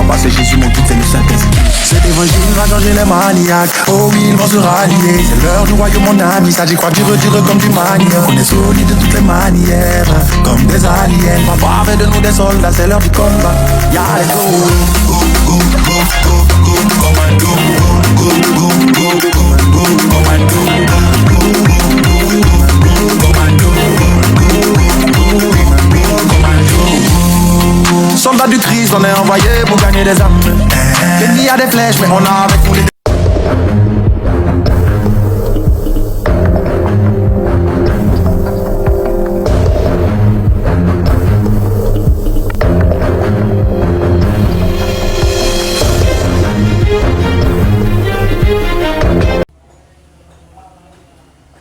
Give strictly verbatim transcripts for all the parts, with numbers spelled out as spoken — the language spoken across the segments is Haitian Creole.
Parce que Jésus mon guide, c'est le Saint-Esprit. Cet évangile va changer les maniaques. Oh oui, ils vont se rallier. C'est l'heure du royaume, mon ami. Ça dit quoi, dur, dur comme du manioc. On est solide de toutes les manières. Comme des aliens. Papa fait de nous des soldats, c'est l'heure du combat. Yeah, let's go. Go, go, go, go, go, go, commando. Go, go, go, go, go, go, commando. Soldat du Christ, on est envoyé pour gagner des âmes. L'ennemi a des flèches, mais on a avec nous les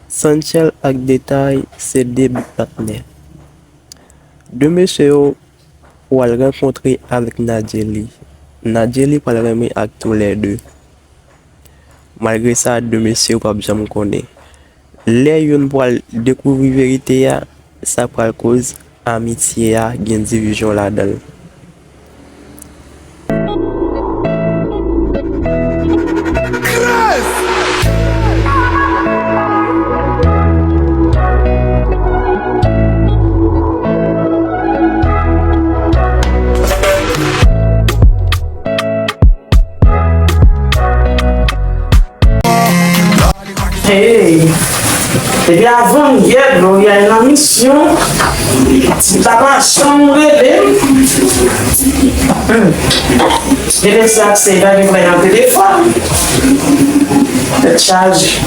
Sanchèl ak Detay se de bit patnè. De mesye yo pral rankontre avèk Nadjeli. Nadjeli pral renmen ak toulède. Malgre sa, de mesye yo p ap janm konnen. Lè youn pral dekouvri verite a, sa pral koz amitye a gen divizyon ladan l. Hey! Depi avannyè, Gloria nan misyon. Ti pa pa janm rele m. Hmm. Gen mesye ap seye fè nan telefòn. Tèt chaje.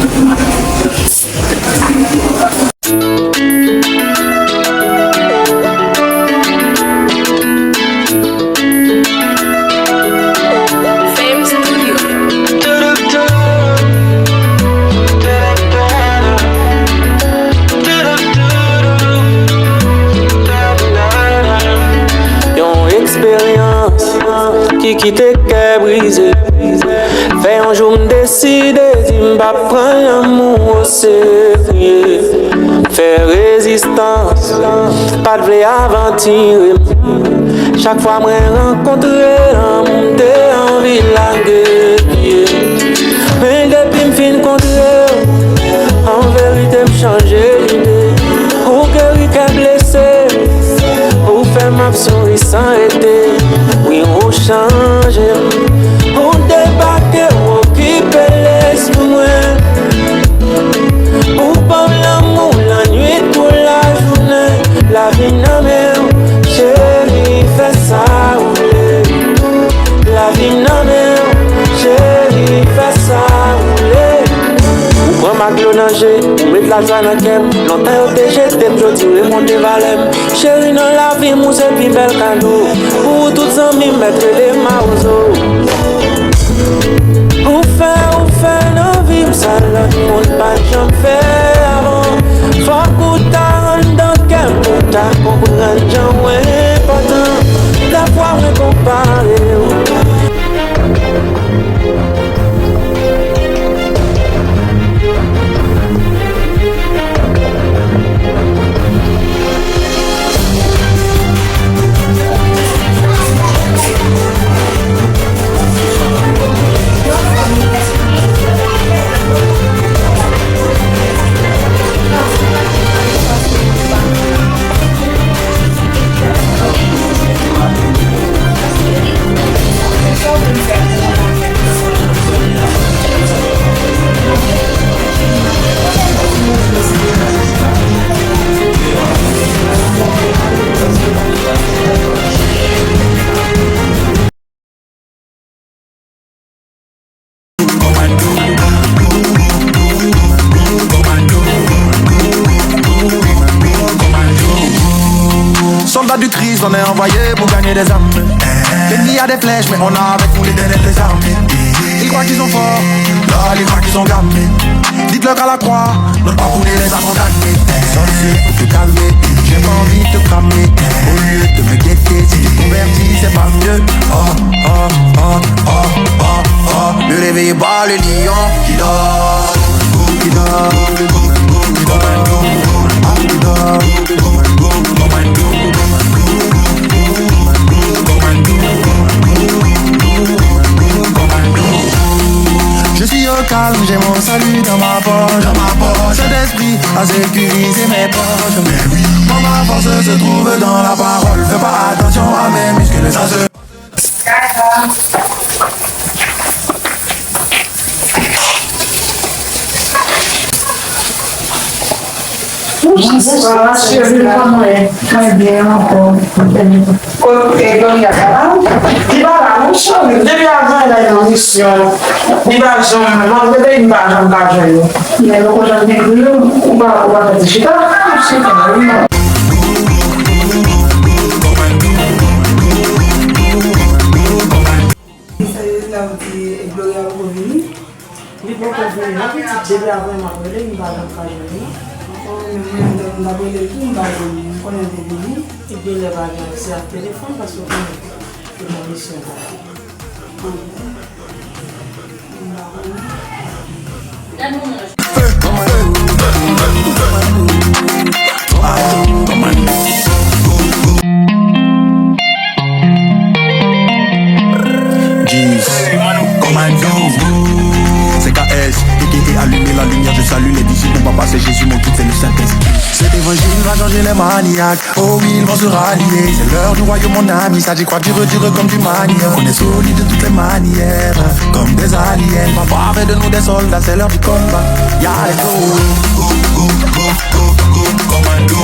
Yon eksperyans ki kite kè brize. Fè yon jou m deside di m p ap pran lanmou oserye. Fè rezistans, pa t vle avantire m. Chak fwa mwen rankontre lanmou, m te anvi lage pye. Men depi m fin kontre w, an verite m chanje lide. Ou geri kè blese, ou fè m ap souri san rete. Wi, ou chanje m. Ou debake, ou okipe lespri mwen. Ou ban m lanmou lannuit kou lajounen. Lavi nan men w, cheri, fè sa ou vle. Lavi nan men w, cheri, fè sa ou vle. Ou pran m ak dlo nan je, ou met lajwa nan kè m. Lontan yo te jete m, jodi w remonte valè m. Cheri, nan lavi m, ou se pi bèl kado. Pou ou, tout zanmi m mèt rele mawozo. Ou fè, ou fè nan vi m sa lòt moun pa t janm fè avan. Fòk ou ta anndan kè m pou w ta konprann jan w enpòtan. Dèfwa mwen konpare w. Soldats du Christ, on est envoyés pour gagner des âmes. L'ennemi a des flèches, mais on a avec nous l'éternel des armées. Ils croient qu'ils sont forts, là, ils croient qu'ils sont gamés. Dites-leur qu'à la croix, notre parcours ne les a pas damnés. Sorcier, faut te calmer, j'ai pas envie de te cramer. Au lieu de me guetter, si tu convertis, c'est pas mieux. Oh, oh, oh, oh, oh, oh. Me réveiller par le lion qui dort, qui dort, qui dort, qui dort. Salut dans ma poche, dans ma poche. Saint-Esprit a sécurisé mes proches. Mais oui, quand ma force se trouve dans la parole, fais pas attention à mes muscles, ça se Bonswa, cheri, kòman w ye? Mwen byen ankò. Kote Gloria la? Li pa la non, cheri. Depi avan la nan misyon. Li pa janm, malgre li pa janm ka jwenn nou. Men nou konn jan li ye, ou pa, ou pa fè ti chita. Chita, wi. Li serye la, ou di Gloria poko vini? Li poko vini non pitit, depi avan m ap rele, m pa janm ka jwenn li. Ankò menm mwen menm, m t ap rele l tou, m pa jwenn li. M konnen l te vini. Li genlè pa gen aksè ak telefòn, paske w konnen se nan misyon sa. Anben, m pa konnen. Jeez. Commando. C K S, A K A Allumer la lumière, je salue les disciples, mon papa c'est Jésus, mon guide c'est le Saint-Esprit. Cet évangile va changer les maniaques. Oh oui, ils vont se rallier. C'est l'heure du royaume, mon ami. Ça dit quoi, dur, dur comme du manioc. On est solide de toutes les manières, comme des aliens. Papa a fait de nous des soldats, c'est l'heure du combat. Yeah, let's go. Go, go, go, go, go, commando.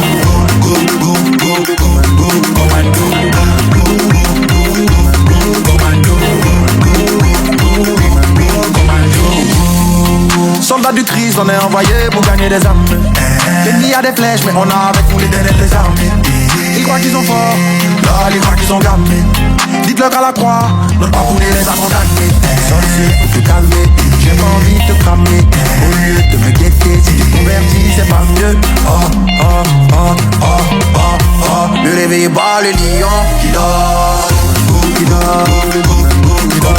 Go, go, go, go, commando. Go, go, go, go, commando. Go, go, go, commando. Soldats du Christ, on est envoyé pour gagner des âmes. L'ennemi a des flèches, mais on a avec nous l'Éternel des armées. Ils croient qu'ils sont forts, là, ils croient qu'ils sont gamés. Dites-leur qu'à la croix, notre pas pour les les a condamnés. Sorcier, faut te calmer, j'ai pas envie de te cramer. Au lieu de me guetter, si tu convertis, c'est pas mieux. Oh, oh, oh, oh, oh, oh. Ne réveillez pas le lion qui dort, qui dort, qui dort,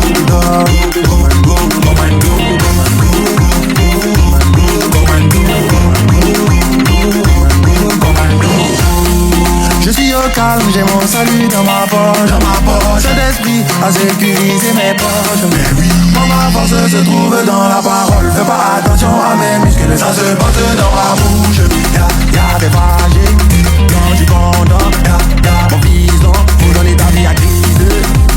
qui dort. Je suis au calme, j'ai mon salut dans ma poche, dans ma poche. Saint-Esprit a sécurisé mes proches. Mais oui, quand ma force se trouve dans la parole, fais pas attention à mes muscles, ça se passe dans ma bouche. Ya, ya, t'es fragile, quand tu condamnes, ya, ya, mon fils, donc, vous donnez ta vie à Christ.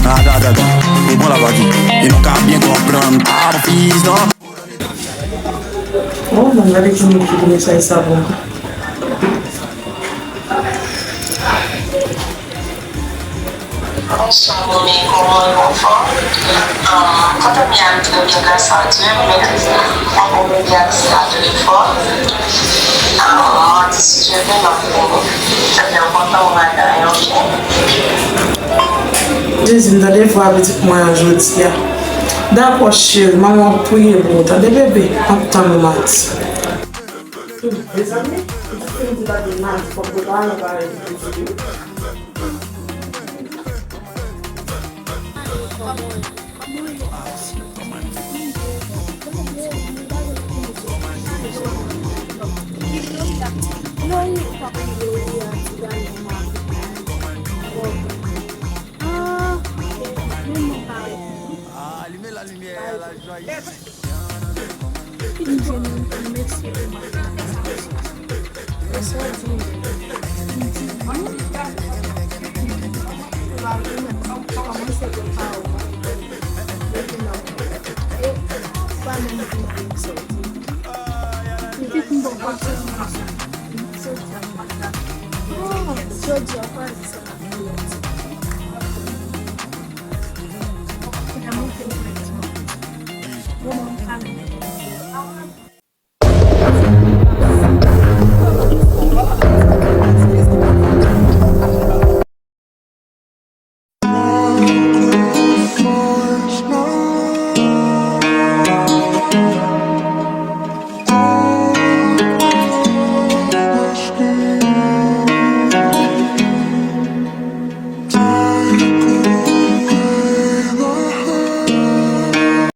Attends, attends, attends. E bon la pati. E nou ka byen konprann. Ah, mon fils, donc. Oh, mwen gade ki moun ki pou mesaj sa bon. Bonswa, Momi, kòman w ye, anfòm? Ahn, kontan byen, trè byen, gras a Dye. Mwen, mwen, mwen, gras a Dye, fò. Ahn, mwen, si Dye vle, m ap vini. Sa fè m kontan, mwen, madanm, ok? Jezi, m tande vwa pitit mwen an jodi a. Dakò, cheri, manman ap priye pou ou, tande, bebe? M ap tann ou madi. Mezanmi, pitit fi m di tande madi, fòk prepare yon bagay pou pitit li. Ah, allumer la lumière, la joie ici. Jodi a, kwa